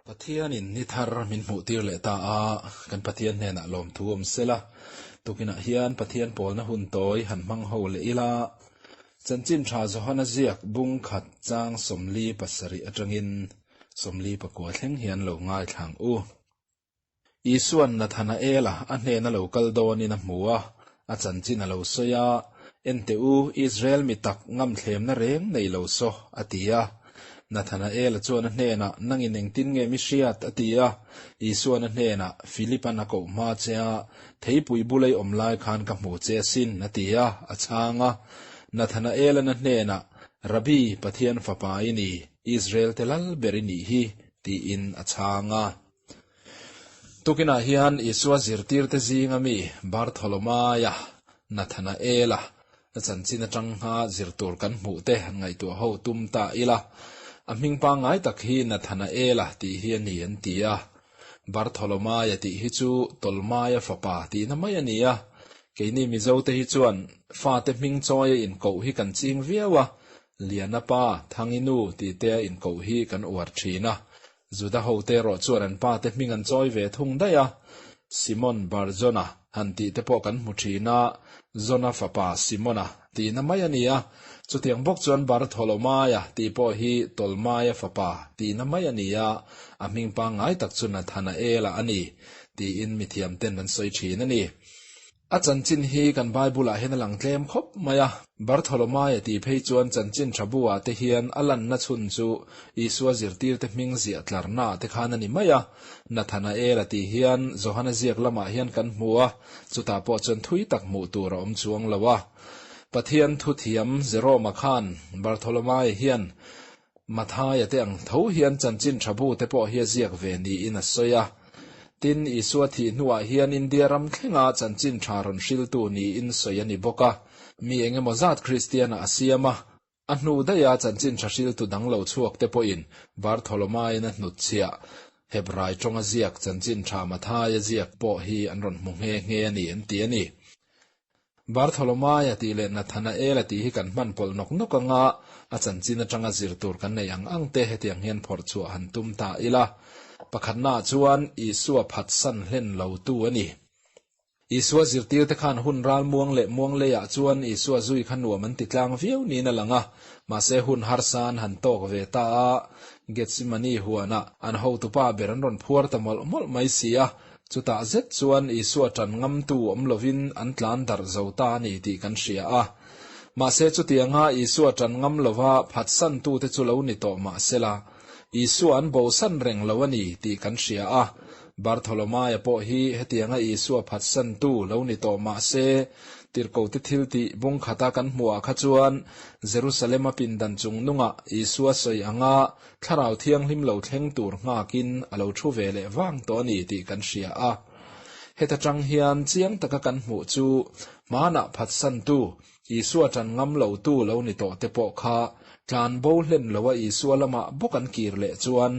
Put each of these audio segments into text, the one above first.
Pathianin ni thar min hmuhtir leh ta a, kan Pathian hnenah lawmthu awm sela, tukinah hian Pathian pawlna hun tawi han hmang ho leh ila, Chanchin Tha Johana ziak bung khat chang 47 atangin 49 thleng hian lo ngaithla ang u. Isua'n Nathanaela a hnena lo kal dawnin a hmu a, a chanchin a lo sawi a, En teh u, Israel mi tak ngamthlemna reng nei lo saw, a ti a. Nathanaela chuan a hnenah, Nangin engtin nge mi hriat? a ti a. Isua'n a hnenah, Philipa'n a koh hma che a, theipui bulei awm lai khan ka hmu che asin, a ti a, a chhang a. Nathanaela'n a hnenah, Rabbi, Pathian Fapa i ni, Israel te lal ber i nih hi, tiin a chhang a. Tukinah hian Isua zirtirte zinga mi Bartholomaia, Nathanaela, a chanchin atang ngha zir tur kan hmuh te han ngaihtuah ho tum ta ila. A hming pangngai tak hi Nathanaela tih hi a ni an ti a. Bartholomaia tih hi chu Tolmaia fapa tihna mai a ni a. Keini Mizote hi chuan fate hming chawia inkoh hi kan ching viau a, Liana pa, Thangi nu tih te a inkoh hi kan uar thin a. Juda hote erawh chuan an pate hming an chawi ve thung daih a, Simon Bar-Jona han tih te pawh kan hmu thin a, Jona fapa Simona tihna mai a ni a, chutiang bawk chuan Bartholomaia tih pawh hi Tolmaia fapa tihna mai a ni a, a hming pangngai tak chu Nathanaela a ni tiin mithiamten an sawi thin a ni. A chanchin hi kan Bible-ah hian a lang tlem khawp mai a. Bartholomaia tih phei chuan chanchin tha bu-ah te hian a lanna chhun chu Isua zirtirte hming ziah tlarnaah te khan a ni mai a. Nathanaela tih hian Johana ziak lamah hian kan hmu a, chutah pawh chuan thui tak hmuh tur a awm chuang lo a. Pathian thuthiam Jerome-a khan Bartholomaia hian Mathaia te ang tho hian chanchin tha bu te pawh hi a ziak ve niin a sawi a. Tin, Isua thih hnuah hian India ram thlenga chanchin tha rawn hriltu niin sawi a ni bawk a. Mi engemaw zat Kristianah a siam a, a hnu daiha chanchin tha hriltu dang lo chhuak te pawhin Bartholomain a hnutchhiah Hebrai tawnga ziak chanchin tha Mathaia ziak pawh hi an rawn hmu nghe nghe a ni an ti a ni. Bartholomaia tih leh Nathanaela tih hi kan hman pawlh nawk nawk anga a chanchin atanga zir tur kan nei ang ang te hetiang hian phawrh chhuah han tum ta ila. Pakhatnaah chuan Isua phatsan hlen lo tu a ni. Isua zirtirte khan hun ral muang leh muang leiah chuan Isua zui kha nuam an ti tlang viau niin a lang a, mahse hun harsa an han tawk ve ta a, Gethsemane huanah an hotupa ber an rawn phuar ta mawlh mawlh mai si a, Chutah zet chuan Isua ṭan ngamtu awm lovin an tlan darh zo ta a ni tih kan hria a. Mahse chutianga Isua ṭan ngam lova phatsantute chu lo ni tawh mah sela, Isua an bosan reng lo a ni tih kan hria a. Bartholomaia pawh hi hetianga Isua phatsantu lo ni tawh mah se, Tirhkote thiltih bung khata kan hmuhah kha chuan Jerusalema pindan chung nungah Isua sawi anga Thlarau Thianghlim lo thleng tur nghakin a lo thu ve leh vang tawh a ni tih kan hria a. Heta tang hian chiang taka kan hmuh chu hmanah phatsantu, Isua tan ngam lotu lo ni tawh te pawh kha tlan bo hlen loa Isua lamah bawk an kir leh chuan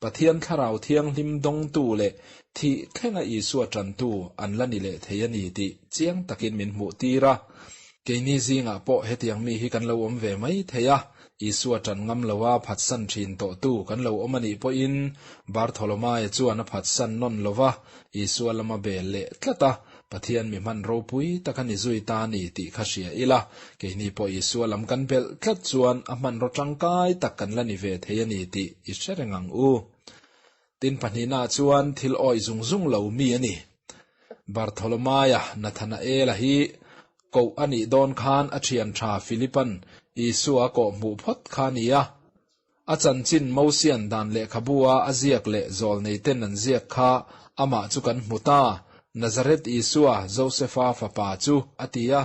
Pathian Thlarau Thianghlim dawngtu leh thih thlenga Isua tantu an la ni leh thei a ni tih chiang takin min hmuh tir a. Keini zingah pawh hetiang mi hi kan lo awm ve mai thei a, Isua ṭan ngam loa phatsan ṭhin tawhtu kan lo awm a nih pawhin Bartholomaia chuan a phatsan nawn lo va, Isua lama bel leh tlat a, Pathian mi hman ropui tak a ni zui ta a ni tih kha hria ila, keini pawh Isua lam kan belh tlat chuan a hmanraw ṭangkai tak kan la ni ve thei a ni tih i hre reng ang u. Tin pahnihnaah chuan thil awih zung zung lo mi a ni. Bartholomaia Nathanaela hi koh a nih dawn khan a thian tha Philipan Isua a kawhhmuh phawt kha a ni a. A chanchin Mosian dan lehkhabua a ziak leh zawlneiten an ziak kha amah chu kan hmu ta, Nazareth Isua, Josefa fapa chu, a ti a.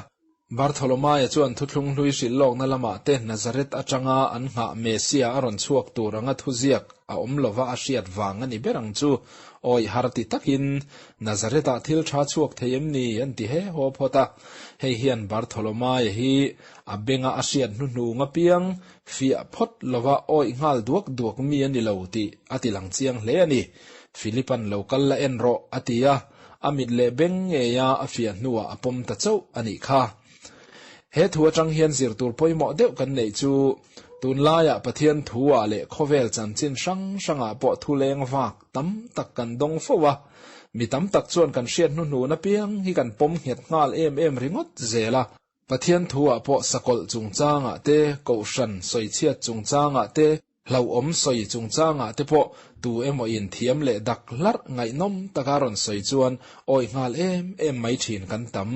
Bartholomaia chuan thuthlung hlui hrilh lawkna lamah te Nazareth atanga an nghah Messia a rawn chhuak tur anga thuziak a awm lova a hriat vang a ni ber ang chu. Awi har ti takin Nazareth-ah thil tha chhuak thei em ni? an ti he haw phawt a. Hei hian Bartholomaia hi a benga a hriat hnuhnung apiang fiah phawt lova awih nghal duak duak mi a ni lo tih a ti lang chiang hle a ni. Philipa'n lo kal la en rawh a ti a. A mit leh beng ngeia a fiah hnuah a pawm ta chauh a nih kha. He thu atang hian zir tur pawimawh deuh kan neih chu Tunlaiah Pathian thu-ah leh khawvel chanchin hrang hrangah pawh thu leng vak tam tak kan dawng fo a. Mi tam tak chuan kan hriat hnuhnun apiang hi kan pawm nghet nghal em em ringawt zel a. Pathian thu-ah pawh sakawlh chungchangah te, kohhran sawichhiat chungchangah te, Hlauhawm sawi chungchangah te pawh tu emaw in thiam leh dak hlarh ngaihnawm taka rawn sawi chuan awih nghal em em mai thin kan tam.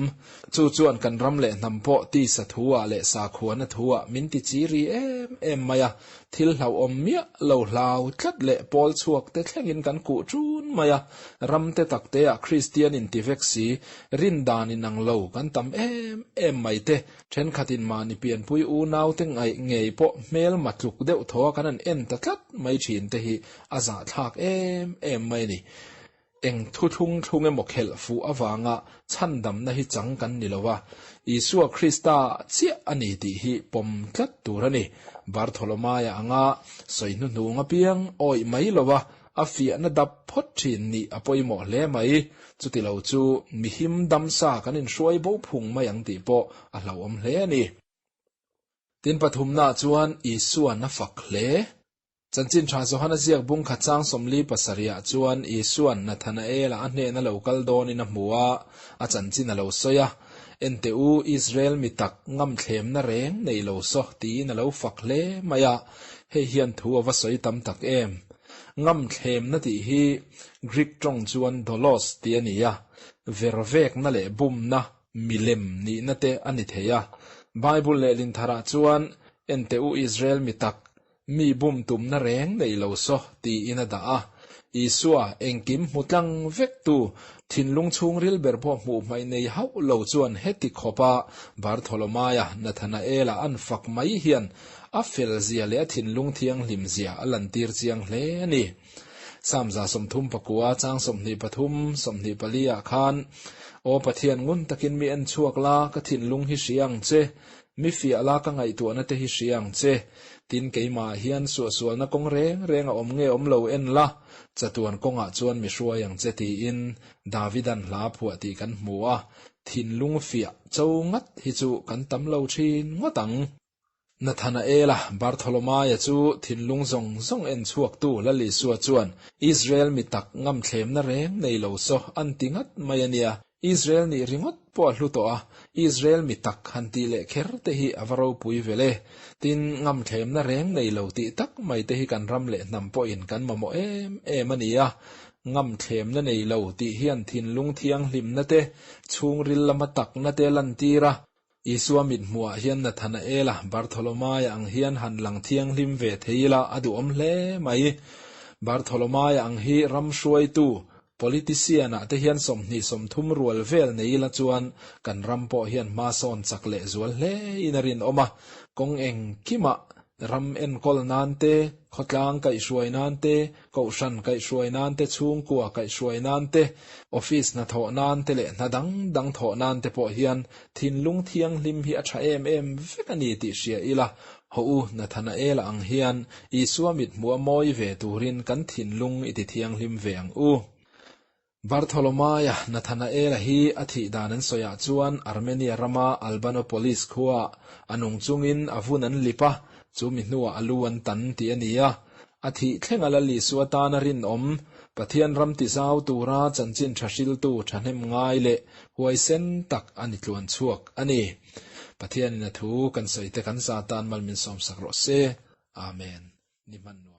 Chu chuan kan ram leh hnam pawh tisa thu-ah leh sakhuana thu-ah min ti chi ri em em mai a, thil hlauhawm miah lo hlau tlat leh pawl chhuak te thlengin kan kuh ṭun mai a, ram te tak teah Kristian inti vek si, rindan inang lo kan tam em em mai te Thenkhatin mahni pianpui unaute ngaih ngei pawh hmelma tluk deuh thaw a kan han en ta tlat mai thin te hi a zahthlak em em mai a ni. Eng thu thlung thlung emaw khelh fuh avanga chhandamna hi chang kan ni lo a, Isua Krista chiah a ni tih hi pawm tlat tur a ni. Bartholomaia anga sawi hnuhnung apiang awih mai lo a, A fiahna dap phawt thin nih a pawimawh hle mai. Chuti lo chu mi him dam sa kan inhruai bo phung mai ang tih pawh a hlauhawm hle a ni. Tin pathumnaah chuan Isuan a fak hle. Chanchin Tha Johana ziak bung khat chang 47 ah chuan Isuan Nathanaela a hnena lo kal dawnin a hmu a, a chanchin a lo sawi a. Enteh u, Israel mi tak ngamthlemna reng nei lo saw tiin a lo fak hle mai a. Hei hian thu a va sawi tam tak em! Ngamthlemna tih hi Greek tawng chuan dolos tih a ni a, vervekna leh bumna, milem nihna te a ni thei a. Bible lehlin tharah chuan, Enteh u Israel mi tak, mi bum tumna reng nei lo saw tiin a dah a. Isua, engkim hmu tlang vektu, thinlung chhungril ber pawh hmuh hmaih nei hauh lo chuan heti khawpa Bartholomaia, Nathanaela an fak mai hian A fel zia leh a thinlung thianghlim zia a lantir chiang hle a ni. Psalm 39 chang 23, 24 ah khan, Aw Pathian ngun takin mi en chhuak la, ka thinlung hi hria ang che, mi fiah la ka ngaihtuahna te hi hria ang che. Tin keimah ah hian suahsualna kawng reng reng a awm nge awm lo en la, chatuan kawngah chuan mi hruai ang che tiin Davidan hla phuah tih kan hmu a, thinlung fiah cho ngat hi chu kan tam lo thin ngawt ang. Nathanaela, Bartholomaia chu thinlung zawng zawng en chhuaktu Lal Isua chuan Israel mi tak ngamthlemna reng nei lo saw an ti ngat mai a nia. Israel nih ringawt pawh a hlu tawh a, Israel mi tak han tih leh kher te hi a va ropui vel e. Tin, ngamthlemna reng nei lo tih tak mai te hi kan ram leh hnam pawhin kan mamawh em em a nia. Ngamthlemna nei lo tih hian thinlung thianghlimna te, chhungril lama takna te lantir a, Isua mithmuhah hian Nathanaela, Bartholomaia ang hian han lang thianghlim ve thei ila a duhawm hle mai. Bartholomaia ang hi ram hruaitu, politician-ah te hian 20 30 rual vel nei ila chuan kan ram pawh hian hma sawn chak leh zual hlein a rinawm a, kawng engkimah Ram enkawl nan te, khawtlang kaihhruai nan te, kohhran kaihhruai nan te, chhungkua kaihhruai nan te, office hnathawh nan te leh hna dang dang thawh nan te pawh hian thinlung thianghlim hi a tha em em vek a ni tih hria ila, hawh u Nathanaela ang hian Isua mithmuh a mawi ve turin kan thinlung i ti thianghlim ve ang u. Bartholomaia Nathanaela hi a thih dan an sawiah chuan Armenia rama Albanopolis khuaah a nung chungin a vun an lip a, chu mi hnuah a lu an tan tih a ni a. A thih thlenga Lal Isua tana rinawm, Pathian ram tizau tura chanchin tha hriltu thahnem ngai leh huaisen tak a ni tluan chhuak a ni. Pathianin a thu kan sawi te kan za tan mal min sawmsak rawh se. Amen. Ni hman nuam.